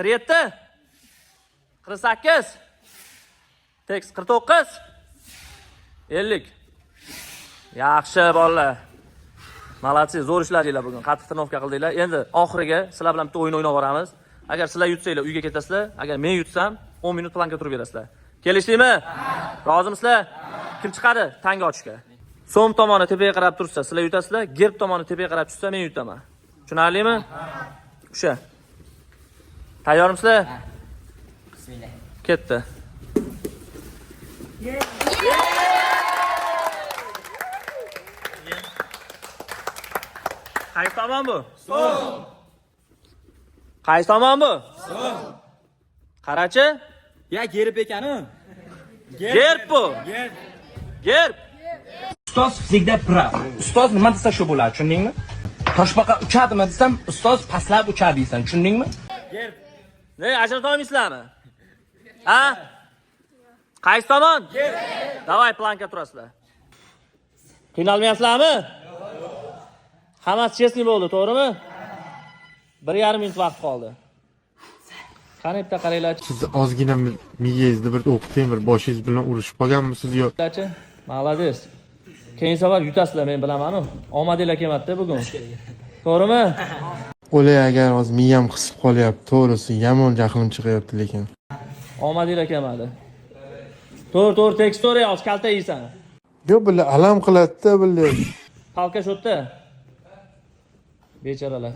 47, 48, tekst 49, 50. Yaxshi bolalar. Молодцы, zo'r ishladinglar bugun. Qattiq тренировка qildinglar. Endi oxiriga sizlar bilan bitta o'yin o'ynab yuboramiz. Agar sizlar yutsanglar uyga ketasizlar, agar men yutsam 10 minut planka turib berasizlar. Kelishdingmi? Rozimisizlar? Kim chiqadi tanga ochishga? So'm tomoni tepaga qarab tursa, sizlar yutasizlar, gerb tomoni tepaga qarab tushsa, men yutaman. Tushunarlimi? O'sha. Tayyormisizlar? Bismillah. Ketdi. Qaysi tomon bu? So'm. Qaysi tomon bu? So'm. Qarachi? Ya gerib ekanu. Gerb bu. Gerb. Gerb. Ustoz всегда прав. Ustoz nima desa shu bo'ladi, tushundingmi? Toshbaqa uchadimi desam, ustoz pastlab uchadi deysan, tushundingmi? Ne, ajrata olmaysizlarmi? Ha? Qaysi tomon? Gerb. Davay, planka turasizlar. Qiynalmayapsizlarmi? Hammasi chestniy bo'ldi, to'g'rimi? 1,5 minut vaqt qoldi. Qani bitta qaranglar. Siz ozgina miyangizni bir o'qiting, bir boshingiz bilan urushib qolganmisiz yo Chi? Молодец. Keyin safar yutasizlar, men bilaman-u. Omadinglar kelmadi bugun. To'g'rimi? O'lay, agar hozir miyam qisib qolyapti, to'g'risi, yomon jahlim chiqyapti lekin. Omadinglar kelmadi. To'g'ri, to'g'ri, tekst to'g'ri, hozir kalta yeysan. Yo'q, bular alam qiladi-da, bular. Palka shu yerda. Bechoralar.